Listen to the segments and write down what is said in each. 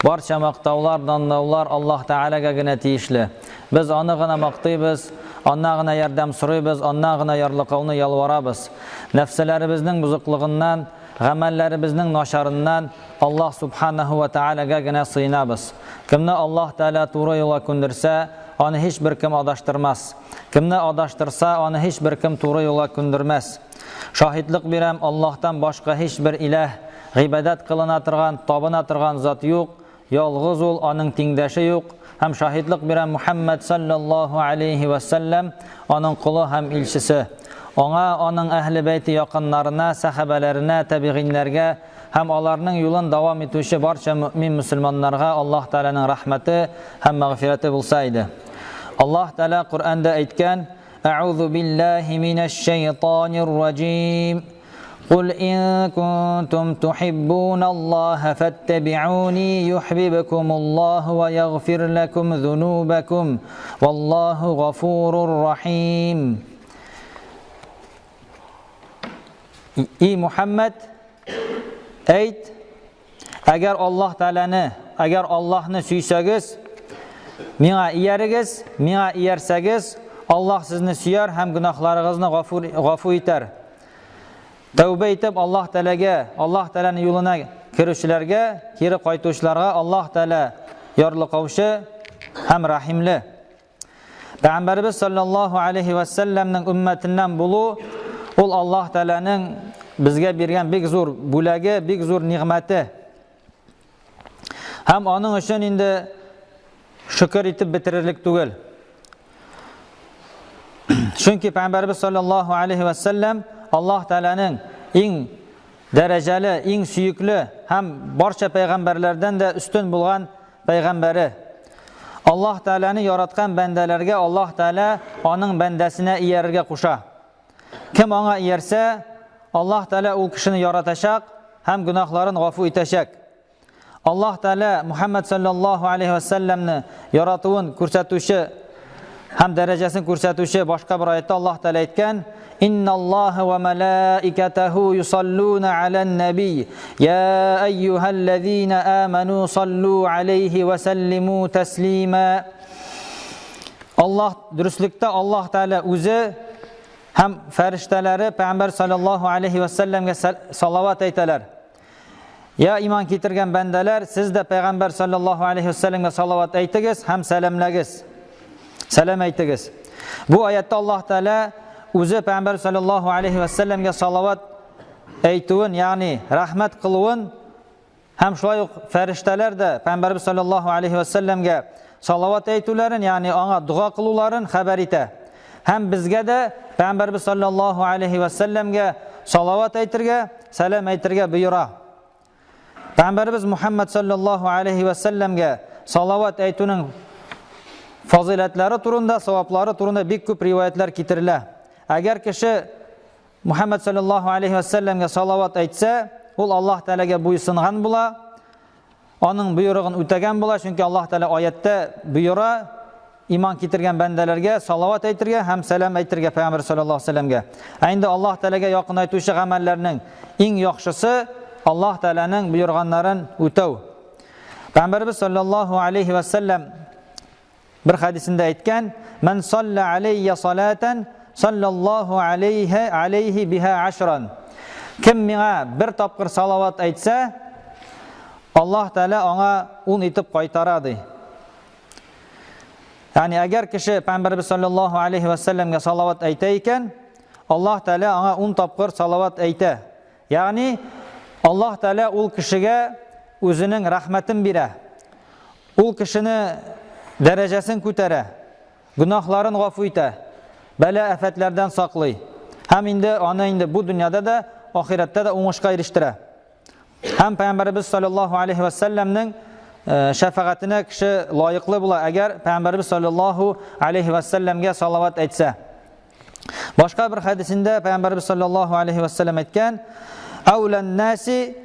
Барча мактаулар, данлаулар Аллаһ Тәгаләгә генә тиешле. Без Аны гына мактыйбыз, Аннан гына ярдәм сорыйбыз, Аннан гына ярлыкауны ялварабыз. Нәфселәребезнең бозыклыгыннан, гамәлләребезнең начарыннан Аллаһ Субханаһу ва Тәгаләгә генә сыенабыз. Кемне Аллаһ Тәгалә туры юлга күндерсә, аны һичбер кем адаштырмас. Кемне адаштырса, аны һичбер кем туры юлга күндермәс. Шаһитлык бирәм, Аллаһтан башка һичбер иләһ, гыйбадәт кылына торган, табына торган зат юк, ялгыз ул, аның тиңдәше юк, һәм шаһитлык бирәм, Мухәммәд салләллаһу алейһи вә сәлләм, аның колы һәм илчесе. Аңа, аның әһле бәйте якыннарына, сәхабәләренә, тәбигыйннәргә һәм аларның юлын дәвам итүче барча мөэмин мөселманнарга Аллаһ Тәгаләнең рәхмәте һәм мәгъфирәте булса иде. Аллаһ Тәгалә Коръәндә әйткән, Әгъузу биллаһи минәш-шәйтанир раҗим. Кул ин кунтум тухиббуналлаһа фаттабиуни юхбибкумуллаһу ва ягъфир лакум зунубакум. Валлаһу гафурур рахим. И Мухаммад, әйт, Әгәр Аллаһ Тәгаләне, әгәр Аллаһны сөйсәгез, миңа иярегез, миңа иярсәгез, Аллаһ сезне сөяр һәм гөнаһларыгызны гафу, гафу итәр. Тәүбә итеп Аллаһ Тәгаләгә, Аллаһ Тәгаләнең юлына керүчеләргә, кире кайтучыларга Аллаһ Тәгалә ярлыкаучы һәм рәхимле. Пәйгамбәребез саллаллаһу алейхи ва сәлләмнең өммәтеннән булу ул Аллаһ Тәгаләнең безгә биргән бик зур бүләге, бик зур нигъмәте. Һәм аның өчен инде шөкер итеп бетерерлек түгел. Чөнки Пәйгамбәребез саллаллаһу алейхи ва сәлләм Аллаһ Тәгаләнең иң дәрәҗәле, иң сөекле һәм барча пәйгамбәрләрдән дә өстен булган пәйгамбәре. Аллаһ Тәгаләне яраткан бәндәләргә Аллаһ Тәгалә аның бәндәсенә иярергә куша. Кем аңа иярсә, Аллаһ Тәгалә ул кешене яратачак һәм гөнаһларын гафу итәчәк. Аллаһ Тәгалә Мухаммад саллаллаһу алейхи ва сәлләмне яратуын күрсәтүче һәм дәрәҗәсен күрсәтүче башка бер аятта Аллаһ Тәгалә әйткән: Инналлаһа ва малаикатаһу юсаллуна алан наби. Я әйюһәлләзина аману саллу алейхи ва саллиму таслима. Аллаһ дөреслектә Аллаһ Тәгалә үзе һәм фәрештәләре Пәйгамбәр саллаллаһу алейхи ва сәлләмгә салават әйтәләр. Я иман китергән бәндәләр, сез дә пәйгамбәр саллаллаһу алейхи вәсәлләмгә салават әйтегез һәм сәламләгез. Сәлам әйтегез. Бу аятта Аллаһ Тәгалә үзе пәйгамбәр саллаллаһу алейхи вәсәлләмгә салават әйтүен, ягъни рәхмәт кылуын һәм шулай ук фәрештәләр дә пәйгамбәрбез саллаллаһу алейхи вәсәлләмгә салават әйтүләрен, ягъни аңа дога кылуларын хәбәр итә. Һәм безгә дә пәйгамбәрбез саллаллаһу алейхи вәсәлләмгә салават әйтергә, сәлам әйтергә боера. Пәйгамбәребез Мухаммад саллаллаһу алейхи вә сәлләмгә салават әйтүнең фазыйләтләре турында, саваплары турында бик күп риваятлар китерелә. Әгәр кеше Мухаммад саллаллаһу алейхи вә сәлләмгә салават әйтсә, ул Аллаһ Тәгаләгә буйсынган була, Аның боерыгын үтәгән була, чөнки Аллаһ Тәгалә аятьтә боера иман китергән бәндәләргә салават әйтергә һәм сәлам әйтергә Пәйгамбәр саллаллаһу алейһи вәсәлләмгә. Ә инде Аллаһ Тәгаләгә якынайтучы гамәлләрнең иң яхшысы Аллаһ Тәгаләнең боерганнарын үтәү. Пәйгамбәрбез саллаллаһу алейһи вәсәлләм бер хәдисендә әйткән: "Ман салла алейя салатан, саллаллаһу алейһи алейһи биһа ашран." Кем миңа бер тапкыр салават әйтсә, Аллаһ Тәгалә аңа ун итеп кайтара ди. Ягъни әгәр кеше Пәйгамбәрбез саллаллаһу алейхи ва сәлләмгә салават әйтә икән, Аллаһ Тәгалә аңа ун тапкыр салават әйтә. Ягъни Аллаһ Тәгалә ул кешегә үзенең рәхмәтен бирә. Ул кешене дәрәҗәсен күтәрә, гөнаһларын гафу итә, бәла-афәтләрдән саклый. Һәм инде аны инде бу дөньяда да, ахирәттә дә уңышка ирештерә. Һәм Пәйгамбәребез саллаллаһу алейхи ва сәлләмнең э, шәфәгатенә кеше лаеклы була, әгәр Пәйгамбәребез саллаллаһу алейхи ва сәлләмгә салават әйтсә. Башка бер хәдисендә Пәйгамбәребез саллаллаһу алейхи ва сәлләм әйткән: "Әүлән наси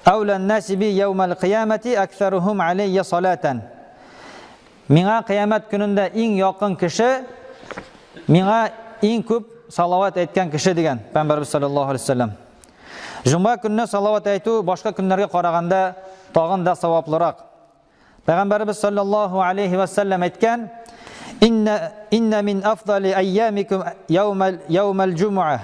әүлән наси би яумал кыямати аксарухум алейя салатан." Миңа кыямәт көнендә иң якын кеше миңа иң күп салават әйткән кеше дигән Пәйгамбәребез саллаллаһу алейхи ва сәлләм. Җомга көнне салават әйтү башка көннәргә караганда тагын да саваплырак. Пәйгамбәребез саллаллаһу алейхи ва саллям әйткән: "Инна инна мин афдали айямикум яумал яумал җумуа.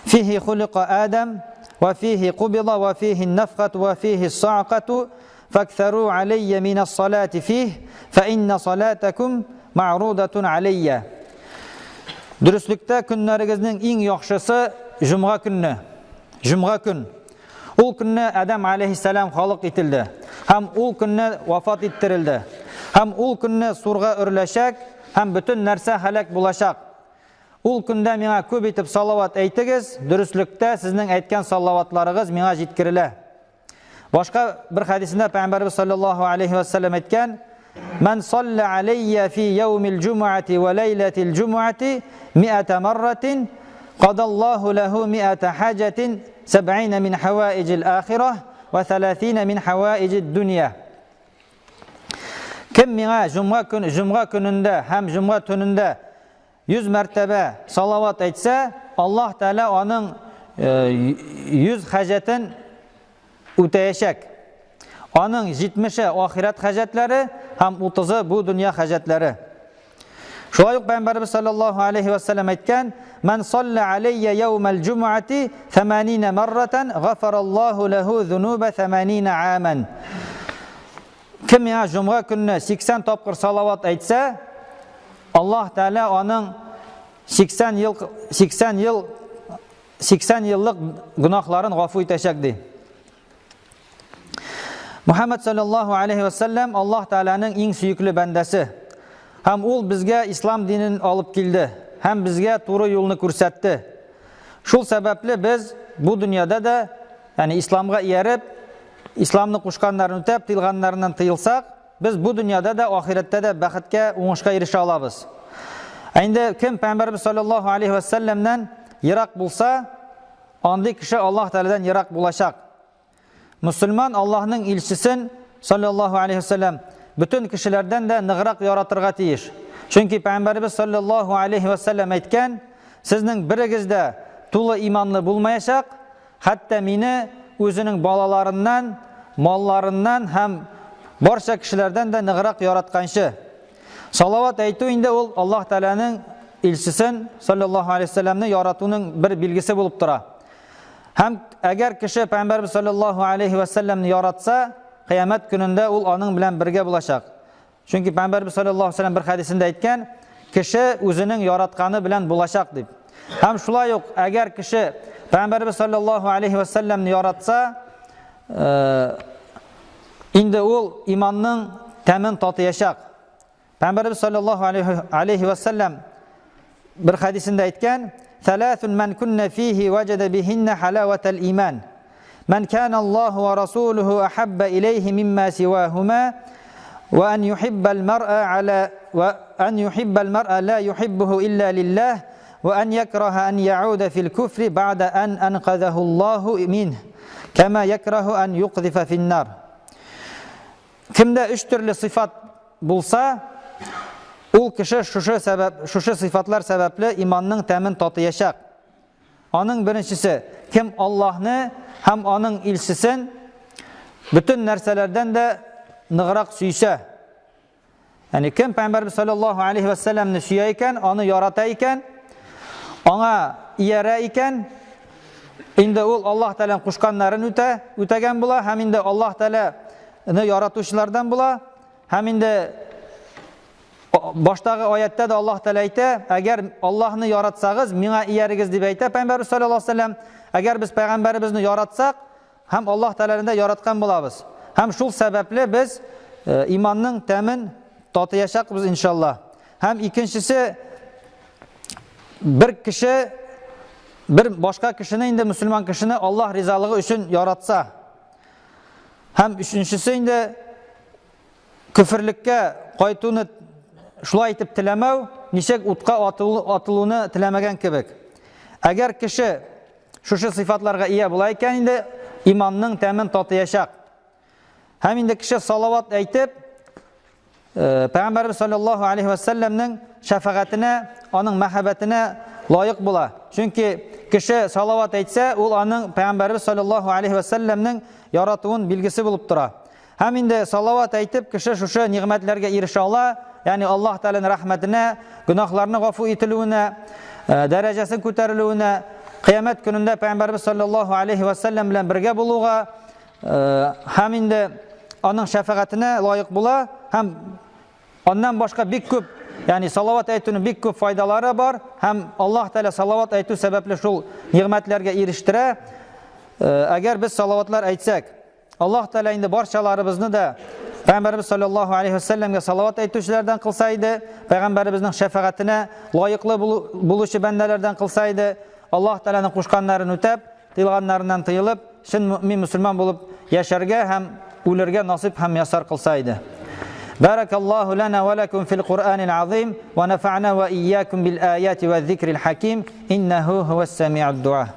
Фихи хулика Адам ва фихи кубила ва фихи нафхату ва фихи саъкату фактару алейя мин ас-салати фих фа инна салатакум ма'рудатун алейя." Дөреслектә көннәрегезнең иң яхшысы җомга көнне. Җомга көн. Ул көнне Адәм алейһиссәлам халык ителде һәм ул көнне вафат иттерелде. Һәм ул көнне сурга өреләчәк һәм бөтен нәрсә һәлак булачак. Ул көндә миңа күп итеп салават әйтегез, дөреслектә сезнең әйткән салаватларыгыз миңа җиткерелә. Башка бер хәдисендә Пәйгамбәрбез саллаллаһу алейһи ва сәлләм әйткән: "Ман салла алейя фи яумил җумъати ва ләйләтил җумъати миата марратин, кадаллаһу ләһу миата хаҗатин сәбгыйна мин хаваиҗил ахирah ва сәләсина мин хаваиҗид дөнья." Кем миңа җомга көн җомга көнендә һәм җомга төнендә 100 мәртәбә салават әйтсә, Аллаһ Тәгалә аның 100 хаҗәтен үтәячәк. Аның 70-е ахирәт хаҗәтләре һәм 30-ы бу дөнья хаҗәтләре. Шулай ук Пәйгамбәрбез саллаллаһу алейхи ва саллям әйткән: "Ман салла алейя яумал җумъати 80 марратан гафараллаһу лаху зунуба 80 аман." Кем миңа җомга көнне 80 тапкыр салават әйтсә, Аллаһ Тәгалә аның 80 ел 80 ел 80 еллык гөнаһларын гафу итәчәк ди. Мухаммад саллаллаһу алейхи ва саллям Аллаһ Тәгаләнең иң сөекле бәндәсе. Һәм ул безгә ислам динен алып килде һәм безгә туры юлны күрсәтте. Шул сәбәпле без бу дөньяда да, ягъни исламга ияреп, исламны кушканнарын үтәп, тыелганнарыннан тыелсак, без бу дөньяда да, ахирәттә дә бәхеткә, уңышка ирешә алабыз. Ә инде кем Пәйгамбәрбез саллаллаһу алейхи ва сәлләмнән ерак булса, андый кеше Аллаһ Тәгаләдән ерак булачак. Мөселман Аллаһның илчесен саллаллаһу алейхи ва сәлләм бөтен кешеләрдән дә ныграк яратырга тиеш. Чөнки Пәйгамбәрбез саллаллаһу алейхи ва сәлләм әйткән, сезнең берегез дә тулы иманлы булмаячак, Хәтта мине үзенең балаларыннан, малларыннан һәм барча кешеләрдән дә ныграк яратканчы. Салават әйтү инде ул Аллаһ Тәгаләнең илчесен, саллаллаһу алейһи вәсәлләмне яратуның бер билгесе булып тора. Һәм әгәр кеше Пәйгамбәрбез саллаллаһу алейһи вәсәлләмне яратса, кыямәт көнендә ул аның белән бергә булачак. Чөнки Пәйгамбәрбез саллаллаһу алейһи вәсәлләм бер хәдисендә әйткән, кеше үзенең яратканы белән булачак дип. Һәм шулай ук, әгәр кеше Пәйгамбәрбез саллаллаһу алейһи вәсәлләмне яратса, инде ул иманның тәмен татыячак. Пәйгамбәрбез саллаллаһу алейһи вәсәлләм бер хәдисендә әйткән, "Thalathun man kunna fihi wajada bihinna halawatал iman." Ман кана Аллаху ва расулуху ахабба илейхи мимма сивахума ва ан юхиббал мар'a аля ва ан юхиббал мар'a ла юхиббуху илля лиллах ва ан якраха ан яуда фил куфри ба'да ан анқазаху Аллаху минх кама якраху ан юқзифа финнар. Кемдә өч төрле сыйфат булса, ул кеше шушы сәбәп, шушы сыйфатлар сәбәпле иманның тәмен татыячак. Аның беренчесе, кем Аллаһны һәм аның илчесен бөтен нәрсәләрдән дә ныграк сөйсә. Ягъни кем Пәйгамбәрбез саллаллаһу алейхи ва сәлламне сөя икән, аны ярата икән, аңа иярә икән, инде ул Аллаһ Тәгаләнең кушканнарын үтә, үтәгән була һәм инде Аллаһ Тәгаләне яратучылардан була һәм инде Баштагы аятта да Аллаһ Тәгалә әйтә, әгәр Аллаһны яратсагыз, миңа иярегез дип әйтә Пәйгамбәрбез саллаллаһу алейһи вәсәлләм. Әгәр без пәйгамбәребезне яратсак, һәм Аллаһ Тәгаләне дә яраткан булабыз. Һәм шул сәбәпле без э, иманның тәмен татыячакбыз иншалла. Һәм икенчесе бер кеше бер башка кешене инде мөселман кешене Аллаһ ризалыгы өчен яратса. Һәм өченчесе инде Көферлеккә кайтуны шулай итеп теләмәү, ничек утка атылуны теләмәгән кебек. Әгәр кеше шушы сыйфатларга ия була икән инде, иманның тәмен татыячак. Һәм инде кеше салават әйтеп, э, Пәйгамбәрбез саллаллаһу алейхи ва сәлләмнең шәфәгатенә, аның мәхәббәтенә лаек була. Чөнки кеше салават әйтсә, ул аның Пәйгамбәрбез саллаллаһу алейхи ва сәлләмнең яратуын билгесе булып тора. Һәм инде салават әйтеп, кеше шушы нигъмәтләргә ирешә ала, ягъни Аллаһ Тәгаләнең рәхмәтенә, гөнаһларны гафу ителүенә, э, дәрәҗәсен күтәрелүенә, кыямәт көнендә Пәйгамбәрбез саллаллаһу алейхи ва сәлләм белән бергә булуга, э, һәм инде аның шәфәгатенә лаек була һәм аннан башка бик күп, ягъни салават әйтүнең бик күп файдалары бар һәм Аллаһ Тәгалә салават әйтү сәбәпле шул нигъмәтләргә ирештерә. Э, әгәр без салаватлар әйтсәк, Аллаһ Тәгалә инде барчаларыбызны да Пәйгамбәребез саллаллаһу алейхи ва сәлләмгә салават әйтүчеләрдән кылса иде, Пәйгамбәребезнең шәфәгатенә лаеклы булучы бәндәләрдән кылса иде, Аллаһ Тәгаләнең кушканнарын үтәп, тыелганнарыннан тыелып, чын мөэмин мөселман булып яшәргә һәм үлергә насыйп һәм ясар кылса иде. بارك الله لنا ولكم في القرآن العظيم ونفعنا وإياكم بالآيات والذكر الحكيم إنه هو السميع الدعاء.